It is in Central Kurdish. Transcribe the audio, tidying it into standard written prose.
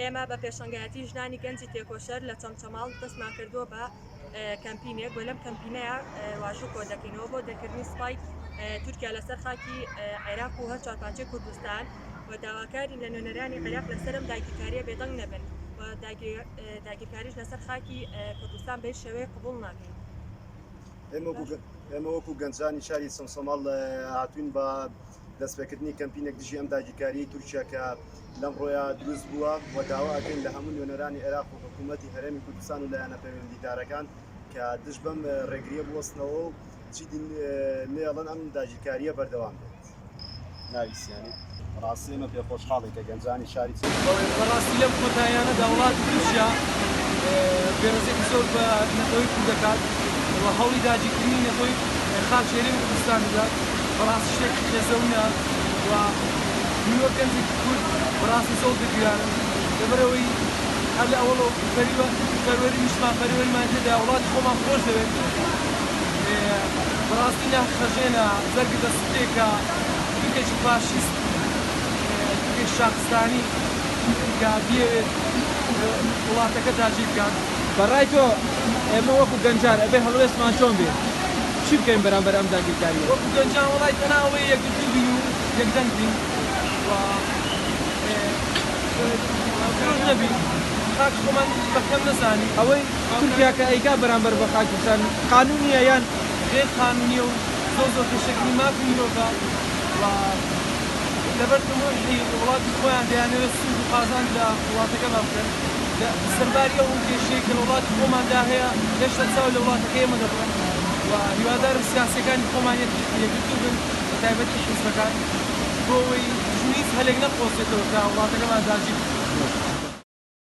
ئێمە بە پێشەنگایەتی ژنانی گەنجی تێکۆشەر لە چەمچەماڵ دەستمان کردووە بە کەمپینێک و لەم کەمپینەیە واژوو کۆ دەکەینەوە بۆ دەرکردنی سوپای تورکیا لەسەر خاکی عێراق و هەر چوارپارچەی کوردستان و داواکارین لە نوێنەرانی عێراق لەسەر ئەم داگیرکارییە بێدەنگ نەبن و داگیرکاریش لەسەر خاکی کوردستان بە هیچ شێوەیەک قبوڵ ناکەین. ئێمە وەکو گەنجانی شاری چەمچەماڵ هاتوین بە دەستپێکردنی کەمپینێک دژی ئەم داگیرکاریەی تورکیا کە لەمڕۆیا دروست بووە و داوا ئەکەین لە هەموو نوێنەرانی عێراق و حکوومەتی هەرێمی کوردستان و لایەنە پەیوەندیدارەکان کە دژ بەم ڕێگریە بوەستنەوە و چیدی نێڵن ئەم داگیرکاریە بەردەوام بێت. ناوی سیانی. بەڕاستی ئێمە پێ خۆشحاڵین کە گەنجانی شاری بەڵێ بەڕاستی لەم کۆتاییانەدا وڵاتی تورکیا بێڕێزیەکی زۆر بە نەتەوەی کورد دەکات و هەوڵی داگیرکردنی نەتەوەی خاکی هەرێمی کوردستان دەدات بەڕاستی شتێکی قێزەونە و من وەک گەنجێکی کورد بەڕاستی زۆر دڵگرانم لەبەرئەوەی هەر لە ئەوەڵەوە کوردپەروەری پەروەری نیشتمان پەروەریمان تێدا وڵاتی خۆمان خۆش دەوێت بەڕاستی ناخهەژێنە جەرگت دەسوتێ کە تورکێکی فاشیست تورکێکی شاخستانی کە بیەوێت وڵاتەکە داگیر بکات. بەڕای تۆ ئێمە وەکو گەنجان ئەبێ هەڵوێستمان چۆن بێ؟ چی بکەین بەرامبەر ئەم داگیرکارییە؟ وەکو گەنجان وەڵای تەنها ئەوەیە یەکگرتوو بین و یەکدەنگ بین و فرۆش نەبین خاکی خۆمان بە کەم نەزانین. ئەوەی تورکیا کە ئەیکا بەرامبەر بە خاکی کوردستان قانونیە یان؟ غەیر قانونیە و زۆر زۆر پێشێلکردنی مافی مرۆڤە و لەبەر تموحی وڵاتی خۆیان دەیانەوێت سوود و قازانج لە وڵاتەکەمان بکەن لە سەرباری ئەو کێشەی کە لە وڵاتی خۆماندا هەیە هێشتا چاو لە وڵاتەکەی ئێمە دەبڕن و هیوادارم سیاسیەکانی خۆمان یەکگرتوو بن بە تایبەتی حیزبەکان بۆ ئەوەی دوژمن هیچ هەلێک نەقۆزێتەوە کە وڵاتەکەمان داگیر بکات.